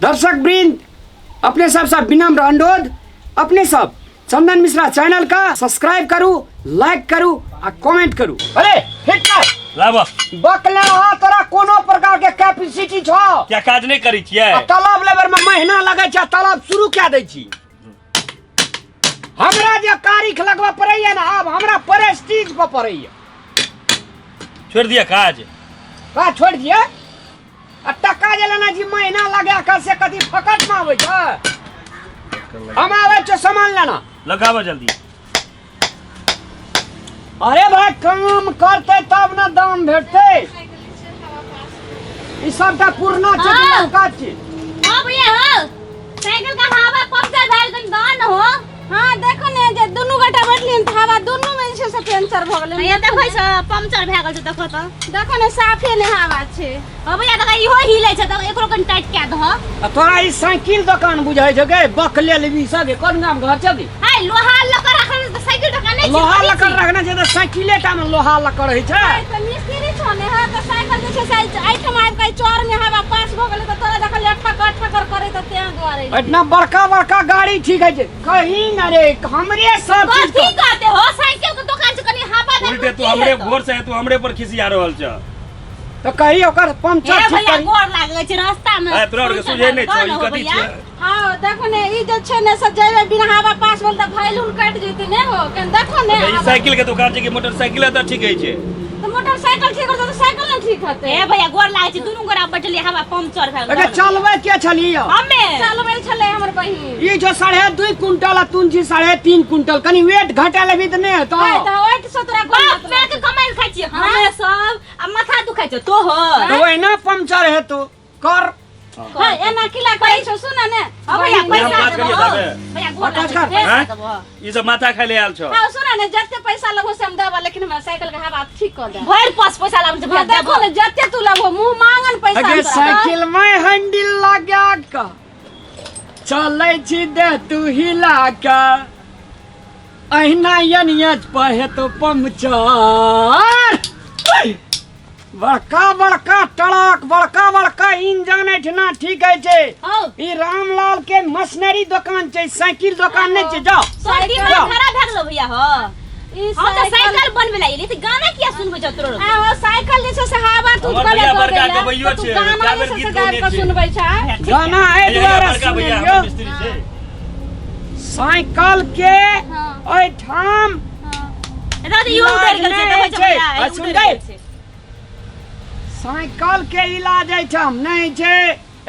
दर्शक वृंद, अपने सब से विनम्र अनुरोध, अपने सब चंदन मिश्रा चैनल का सब्सक्राइब करू, लाइक करू आ कमेंट करू। अरे हिट कर लाबऽ। बकले रहा, तोरा कोनो प्रकार के कैपेसिटी छौ? क्या काज नहि करै छियै? आ तलब लेबर में महीना लगै छै, तलब शुरू कए दै छी। हमरा जे तारीख लगबऽ पड़ैया ने, आब हमरा प्रेस्टीज पर पड़ैया। छोड़ि दिअ काज। का छोड़ि दिअ? आ टका जे लेना छी महीना लगा कऽ, से कथी फकट में आबै छै? हम आबै छै सामान लेना। लगाबऽ जल्दी। अरे भाई, काम करते तब ने दाम भेटतै। ई सबटा पुरना छै कि हाँ। नवका छै? हाँ भैया, हो साइकिल का हवा पंक्चर भेल, कनि दान हो। हाँ, देखो ने, जे दुनू गोटा बैठलियन तऽ हवा दुनू में जे छै से पंचर भऽ गेलै। भैया, देखै छ, पंक्चर भए गेल छै, देखो तऽ। देखो ने, साफे ने हवा छै। हाँ भैया, देखो, इहो हिले छै, तऽ एकरो कनि टाइट कए दह। आ तोरा ई साइकिल दोकान बुझाइ छौ गे? बक ले लेबी सब। कोन गाम घर छौ गे? हाय, लोहा लकड़ राखल तऽ साइकिल दोकान नहि छै। लोहा कथी लकड़ छी? रखने छै तऽ साइकिले टा मे लोहा लकड़ होइ छै? आइ तऽ मिस्त्री छौ ने। हाँ, तऽ साइकिल जे छै से एहिठाम आबि कऽ चौर में हवा पास भऽ गेलै, तऽ तोरा देखलियै ठकर ठकर करै, तऽ तें दुआरे। एतना बड़का बड़का गाड़ी ठीक है छै कहीं न रे, हमरे सब चीज कथी कहते हो? साइकिल के दोकान छै, कनि हवा दे। उल्टे तू हमरे भोर से तू हमरे पर खिसिया रहल छ। तऽ कही ओकर पंचर हे ठीक भैया, करी। गोर लागै छै रास्ता में। ए, तोरा आरके सुझै नहि छौ, ई कथी छियै? हाँ, देखो ने, ई जे छै ने से जेबै बिना हवा पास भेल तऽ फैलून कटि जेतै ने हो। कनि देखो ने। ई साइकिल के दुकान छै कि मोटरसाइकिल? तऽ ठीक छै। तऽ मोटरसाइकिल ठीक होतै तऽ साइकिल ने ठीक हेतै। हे भैया, गोर लागै छै, दुनू गोरा बैठलियै, हवा पंक्चर भेल। अगे, चलबै के छलियै? हमे। चलबै छलै हमर बहिन। ई जो 2.5 कुंटल आ तुन छी 3.5 कुंटल, कनि वेट घटा लेबी तऽ नहि हेतौ? हाय, तऽ ओहि से तोरा कोन बाप मतलब? माय के कमाइ खाइ छियै हमे सब आ माथा दुखाइ छै तोहर। तऽ ओहिना पंचर हेतौ कर। हाँ, एना किला करै छौ? सुन ने। हाँ भैया, हम पैसा बात देबो। करियै तबे। भैया, गोर काज लागै कर। छै, पैसा हैं? देबो। ई सब माथा खाइ ले आयल छौ। हाँ, सुन ने, जते पैसा लगो से हम देबो, लेकिन हमरा साइकिल के हवा ठीक कर दे। भरि पास पैसा लागल छै भैया। हाँ, देखो देबो। ने, जते तू लगो मुंह मांगन पैसा अगे हम तोरा। साइकिल में हैंडल लगा कऽ चलै छी दे तू हिला कऽ, अहिना यनियत पर हेतौ पंचर। बड़का बड़का ट्रक, बड़का बड़का इंजन एहिठिना ठीक है छै। हौ। ई रामलाल के मशीनरी दोकान छै, साइकिल दोकान नहि छै। जाओ। तोहर दिमाग जाओ। खराब भए गेलो भैया हो। ई हम तऽ साइकिल साइकिल बनबै ला एलियै तऽ गाना किया सुनबै छौ तोरो? आ ओ साइकिल जे छै से हवा टूट हमर गेलै भैया दऽ बड़का देलै, गबैयो तऽ तू छै, गाना कए जे बेर छै से गीत गाबि गौने कऽ छै। सुनबै छै। गाना एहि दुआरे बड़का भैया सुनलियौ हमर मिस्त्री छै। साइकिल के हाँ। एहिठाम हाँ। दादी, इहो उतरि गेल छै, देखै इलाज छौ भैया, नहि छै। इहो सुन उतरि गई? गेल छै। साइकिल के इलाज एहिठाम नहि छै।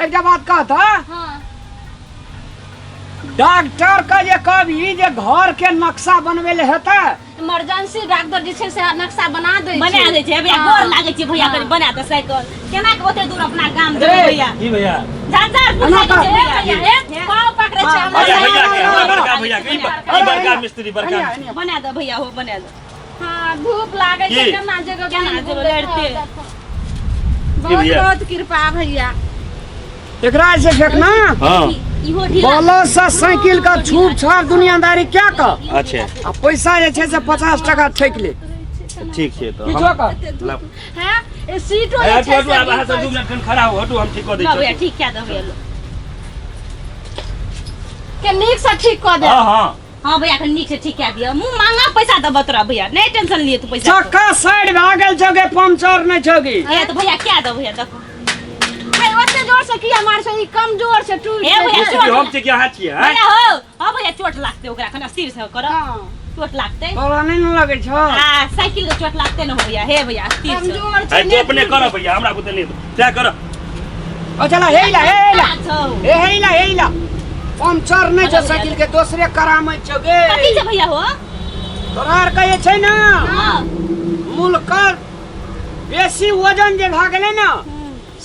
एकटा बात कहता। हाँ। डॉक्टर के जे कहबी जे घर के नक्शा बनबै ले हेतै। इमरजेंसी डॉक्टर जे छै से नक्शा बना दै छै। बना दै छै भैया। हाँ। गोर लागै छै भैया, हाँ। कनि बना दे साइकिल। केना के ओते दूर अपना गाम रे। जेबै भैया? की भैया? झंझारपुर एना साइकिल कर। छै भैया। भैया, एक पाँव पकड़ै छै हमरा। भैया, भैया के ना, हमरा ना, बड़का ना। भैया के ई अरे, ई बड़का अरे, मिस्त्री, बड़का अरे, मिस्त्री। अरे, बना दे भैया हो, बना दे। हाँ, धूप लागै छै। की? केना जगह केना बहिन जेबै घूमबै? लड़िते? देखो। की बहुत भैया? बहुत कृपा भैया। एकरा ऐसे फेंकना। हाँ। इहो ढीला। बोलो से साइकिल का छूट छाड़ दुनियादारी क्या का। अच्छा। आ पैसा जे छै से 50 टका ठकि ले। ठीक छै तऽ किछो कर। लाउ। हैं, ए सीटो ए, जे हटू छै हटू से आब अहाँ सब 2 मिनट कन खड़ा हो, हटू, हम ठीक कऽ दै ना भैया, छी। ठीक कए दे भैया लो। के नीक से ठीक कऽ दे। हाँ हाँ। हाँ भैया, कनि नीक से ठीक कए दिअ। मुँह मांगा पैसा देबऽ तोरा भैया, नहि टेंशन लिए तू पैसा। चक्का साइड भए गेल छौ गे, पंचर नहि छौ गे? हे तऽ भैया, कए दे भैया, देखो। हे, ओते जोर से किया मार छै? ई कमजोर छै, टूट हे भैया, जेतै। मिस्त्री हम छियै कि अहाँ छियै? हैं? भैया हो, हाँ भैया, चोट लागतै ओकरा, कनि स्थिर से कर। हाँ। चोट लागतै। तोरा नहि ने लगै छौ? आ साइकिल के चोट लागतै ने हो भैया। हे भैया, स्थिर से। कमजोर छै है तू ने। अपने कर भैया, हमरा बुते नहि तै कर। अच्छा ला, हे ला, हे ला। छौ। हे हे ला, हे ला, पंचर नहि छौ साइकिल के, दोसरे करामै छौ गे। कथी छै भैया हो? तोरा आर के जे छै ने हाँ। मुलकर बेसी वजन जे भए गेलै ने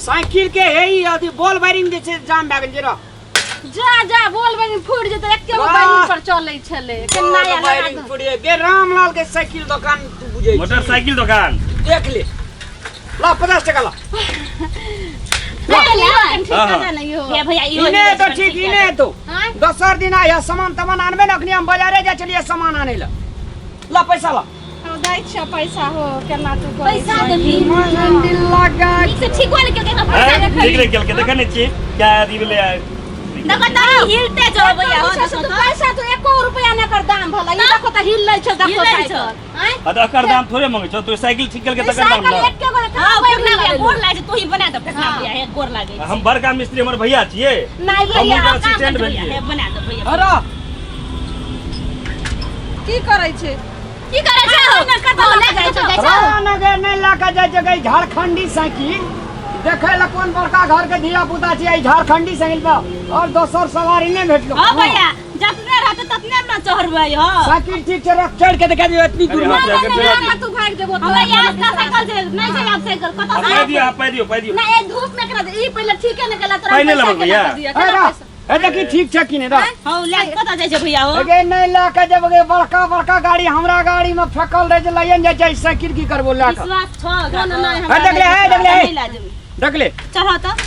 साइकिल के, हे ई अथी बॉल वायरिंग जे छै जाम भए गेल जे रह। जा जा, बोल बहिन फूट जेतै। एके गो वाह। बहिन पर चलै छलै, के बॉल नया लगा वायरिंग दो। फुड़िए गे। रामलाल के साइकिल दोकान तू बुझै छी। मोटरसाइकिल दोकान। देख ले, ला 50 टका ला। ले, कनि ठीक हाँ, कर हाँ। दे ने इहो। हे भैया, इहो इने ढीला तो छै, ठीक कनि इने कए तो आँय? दोसर दिन आया सामान तमान आनबे ने, अखनी हम बाजारे जा चलिए सामान आने ला। ला पैसा ला। हम दै छियौ पैसा हो, केना तू करै पैसा छह? देबही? मंदिर लगा नीक से ठीक होय केलकै तऽ पैसा हैं? देखै। ठीक नहि केलकै, देखै नहि छियै क्या अथी भेलै आइ? देखो त हिलते जो भैया हो पैसा देखो तू त पैसा तू एको रुपया ना कर दाम भला ई देखो त हिल लै छै देखो हिलै छै। साइकिल आँय? आ तऽ एकर दाम थोड़े मंगै छौ तू साइकिल ठीक केलकै ई तकर दाम साइकिल ना एके गो हां कहाँ फेकना पैर भैया लगेलू? गोर लागे छै, तू ही बना दे फेकना भैया हे गोर लागे छै। हम बड़का मिस्त्री हमर भैया छियै नहीं हम भैया हुनकर काम असिस्टेंट कर भैया भेलियै हे बना दे भैया अरे की करै छै की करे छै हाँ, ना, कतऽ हो, लऽ लए जाइ के छौ? जाइ छौ नगर नहि लऽ कऽ जाइ छै गई झारखंडी साइकिल देखै लए कोन बड़का घर के धिया पुता छियै ई झारखंडी साइकिल पर और दोसर सवारी नहि भेटलो हां भैया जतने रहते ततने ना चढ़बै हो साइकिल ठीक छै रख चढ़ के देखा दियौ एतनी दूर अरे में हाँ, नहीं, नहीं, चढ़ नहीं, तू भाग जेबो हमरा याद का साइकिल छै नहीं छै आब साइकिल कतऽ आ, से पाइ दियौ आ, पाइ दियौ पाइ दियौ ना ए धूप में करा दे ई पहिले ठीके ने गेला तोरा पाइ नहि पैसा लेबक केना भैया? दऽ दिअ? ए केना रह, पैसा? ए देखी ठीक छै कि नहि रह हां ले के कतऽ जाइ छै भैया हो अगे नहि लऽ के जेबै गे, बड़का बड़का गाड़ी हमरा गाड़ी में फेकल रहै छै लइए ने जाइ छै साइकिल की करबो लऽ कऽ विश्वास छौ ना, ना, ना हमरा हे, देखले, हे, देखले, हे। नहीं ला जेबै देख ले चढ़ त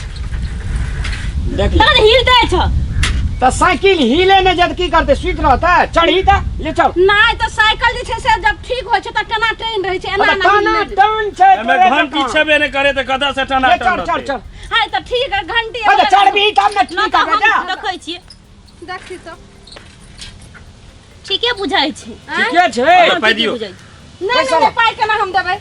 देख ले तोरा हिलते छ तऽ साइकिल हिले नहि जब की करतै सुति रहतै चढ़ी तऽ ले चल नहि तऽ साइकिल जे छै से जब ठीक होइ छै तऽ टना टन रहै छै एना अरे एना टाना हिलै छै। टन छै एहिमे तोरे घंटी जकाँ। छेबे नहि करे तऽ कतऽ से टना ले टन चल चल रहतै? चल हाय तऽ ठीक है घंटी अरे चढ़बी तब ने ना ठीक तऽ है हम बेटा देखै छियै देखी तऽ ठीके बुझाइ छै ठीके छै अरे पाइ ठीके दियौ। बुझाइ छै नहि पैसा नहि ला। नहि, पाइ केना हम देबै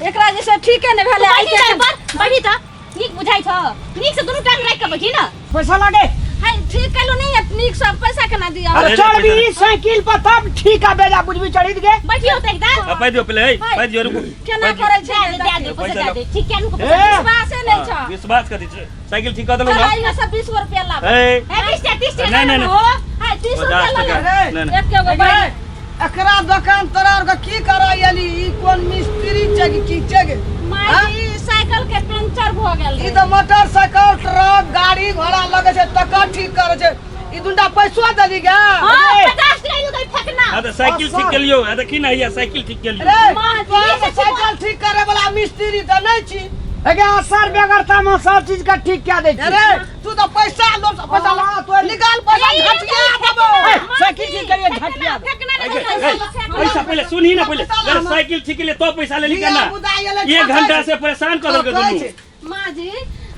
एकरा जे छै ठीके नहि भेलै आइ बैठी के जा पर बैठी तऽ नीक बुझाइ छौ नीक से दुनू टांग राखि कऽ बैठी ने पैसा लागे हाय ठीक केलु नहि है नीक से पैसा केना दिअ अरे अरे चढ़बी पैसा- साइकिल पर तब ठीक है बेटा बुझबी चढ़ी के बैठियो तऽ एकदम आ, पाइ दियौ पहिले है पाइ दियौ रुकू केना पाइ दियौ। करै छै दए दे दए दे पैसा दए दे ठीक क्या नुको ए विश्वासे नहि हाँ, छौ विश्वास कथी छै साइकिल ठीक कऽ देलहुँ चल ने इहो सब 20 गो रुपया लाब है ए 20 टा 30 टा नहीं, नहीं, नहीं। हो हाय 30 रुपया 50 लऽ टका ले नहीं, नहीं। एके गो बाइक एकरा दोकान तोरा आर के की करऽ एली ई कोन मिस्त्री छै कि की छै गे माय ई साइकिल के पंचर भ गेल ई रहे। तऽ मोटरसाइकिल ट्रक गाड़ी घोड़ा लगे छै तकर ठीक करे छै ई दुनटा पैसो देली गे हां 50 टका इलो कहीं फेकना हाँ तऽ साइकिल ठीक केलियौ आ देखी ने हैया साइकिल ठीक केलियौ रे माँ, तोरा ई तऽ साइकिल ठीक करे वाला मिस्त्री तऽ नहि छी अगे असर बेगरता में सब चीज का ठीक क्या दै छी अरे तू तऽ पैसा लो पैसा लो हाँ, तोरी। निकाल पैसा घटिया देबो ए, साइकिल ठीक करिए झटिया दे। फेकना ए, नहीं ए, पैसा पैसा पहिले सुनही ना पहिले अरे साइकिल ठीक केलियै तो पैसा लेली धिया केना पुता एलै एक घंटा से परेशान कऽ देलकै कहै दुनू छै, माँ जी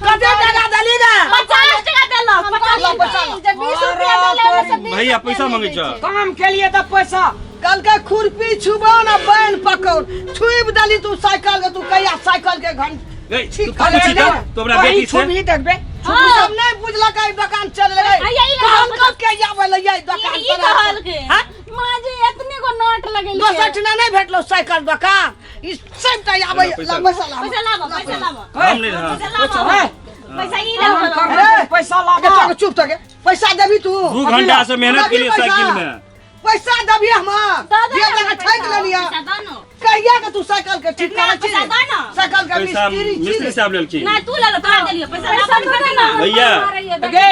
कते टका देली गे 50 टका देलक 50 ला पैसा ला। जे 20 रुपया देले ओहिमे से 20 भैया रुपया पैसा नहि मंगै दै छौ छै। काम के लिए तऽ पैसा कल के खुरपी छुबो ना बैन पकड़ छुइब देली तू साइकिल के तू कहिया साइकिल के घंट गई ठीक तू पूछी करे तऽ तो हमरा वही बेटी से छुबही देखबे तू सब नहीं बुझलक ई दुकान चल गई हैया, ई कहल लगा कब के आबै ले ये दुकान ई कहलकै हां माँ जी एतने गो नोट लगेलकै दोसर ठिना नहीं भेटलो साइकिल दुकान ई सबटा आबै पैसा ला पैसा ला पैसा लाबो पैसा लाबो हम नहीं हाँ पैसा लाबो ए, पैसा ई काम लाबो कर अरे! पैसा के लागा चुप चुप तके पैसा देबी तू दू घंटा से मेहनत के लिए देबी पैसा? साइकिल में पैसा देबी हम दऽ दे दिया हमरा तक ठकि पैसा। लेलिया पैसा दऽ न कहिया के तू साइकिल के ठीक ना, करै छी पैसा दऽ ना। साइकिल के पैसा मिस्त्री छी मिस्त्री साहब लेलखिन ना तू ले लो तोरा देलियो पैसा पैसा लाबो दऽ दे ना भैया। अगे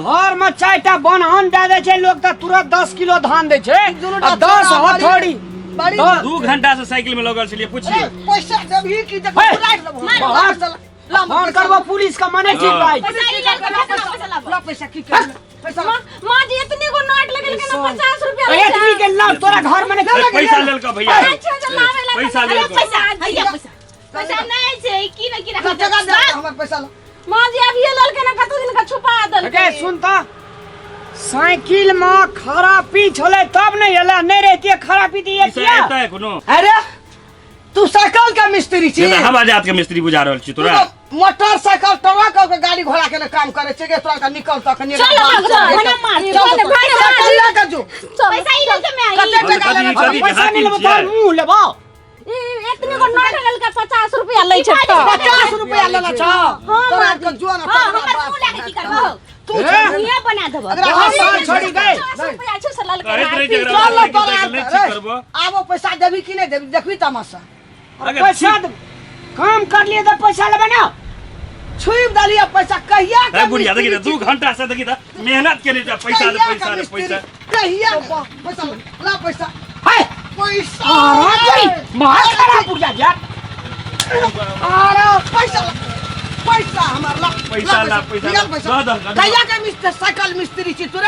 घर में चारिटा बनहन दे दै छै लोग तऽ तुरंत 10 किलो धान दै छै दुनू आ 10 बड़ी- हथौड़ी बड़ी दू घंटा से साइकिल में लगल छलियै अरे, पुछियौ पैसा देबही कि देख हे! राख देबो बाप। ला, ला, फोन करबो पुलिस का मने ठीक हाँ। भाई पैसा ई लेलकै फेकना पैसा लाबो ला पैसा की कर पैसा ला। माँ जी एतने गो नोट लगेलकै ना 50 रुपया लै छै। एतनी के लाभ तोरा घर में नहीं ए, पैसा लेलकै भैया अच्छा, जे लाबै ला पैसा अरे लेलकै पैसा हैया पैसा पैसा नहीं छै की न की ला, रखै टका दे हमर पैसा ला माँ जी अभिये लेलकै ना कतो दिन का छुपा देलकै अगे सुन तऽ साइकिल में खराबी छलै तब नहीं एलै नहीं रहती खराबी तऽ ई सब ये एतै कोनो अरे तू साइकिल के मिस्त्री छी से तऽ हम आजाद के मिस्त्री बुझा रहल छी तू तोरा तऽ मोटरसाइकिल ट्रक के गाड़ी घोड़ा के ने काम करे छै गे तोरा के निकल तक नहीं चल, चल, भने मार, चल भने मार। साइकिल लए के जो पैसा ई लेलकै मैं कते टका कथी- लेने कथी- छी? पैसा नहीं हाकिम लेबो तोहर छियै? मुंह लेबो ई एतने गो नोट लगेलकै 50 रुपया लै छै तऽ। 50 रुपया लेने छौ तोरा के जो ना हां हमर मुंह लागे की करबो तू ए? छोड़। मुंहे बना देबो एकरा दस हम साल छोड़ी गए 50 रुपया छै से ललकै कहैत रहै छै चल एकरा ना तोरा साइकिल नहि ठीक करबो आबो पैसा देबी कि नहीं देबी देखबी तमाशा अगर पैसा ठीक- काम कर लिए तो पैसा लेबे ना छुइब देलियै पैसा कहिया के ए बुढ़िया देखी मिस्त्री तऽ दू घंटा से देखी तऽ मेहनत केने छै पैसा दे कहिया पैसा के दे मिस्त्री पैसा कहिया के पैसा ला पैसा है पैसा अरे तोरी मार खराब बुढ़िया यार अरे पैसा ला पैसा हमर ला पैसा ला, पैसा ला। निकाल पैसा दऽ दऽ, दऽ दऽ। कहिया के मिस्त्री साइकिल मिस्त्री छी तोरे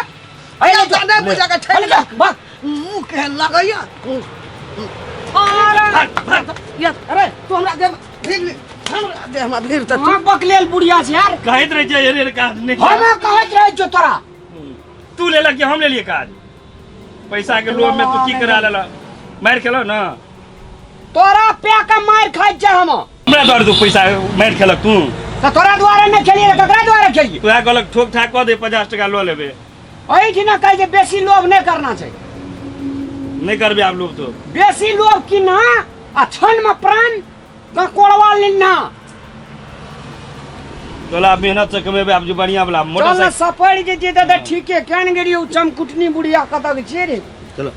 अरे अरे जाने बुझा के अरे ठेल जा, वाह। मुंह के लगैया अरे भाग भाग या अरे तू हमरा दे भीग हमरा देह में भीड़ तऽ कहाँ बकलेल बुढ़िया छै यार। कहैत रहै छै एहन एहन काज नहि हमे कहैत रहै छियौ तोरा। तू लेलक कि हम लेलियै काज? पैसा के लोभ में तू की करा लेलक? मारि खेलक ना? तोरा पे के मारि खाइ छै हम। हमरा द्वारे तू पैसा मारि खेलक तू। तऽ तोरा द्वारे नहि खेलियै तऽ ककरा द्वारे खेलियै? तोरा कहलक ठोक ठाक कऽ दे, 50 टका लऽ लेबै। एहिठिना कहै छै बेसी लोभ नहि करना छै। नहि करबै आब लोभ तो। बेसी लोभ की ना आ क्षण में प्राण ककोड़वा लेना। तोला मेहनत से कमेबै आब जो बढ़िया वाला चल मोटरसाइकिल। सपड़ जे जे दादा ठीके केन गेलियै उ चमकुटनी बुढ़िया कतऽ के छियै रे? चलो।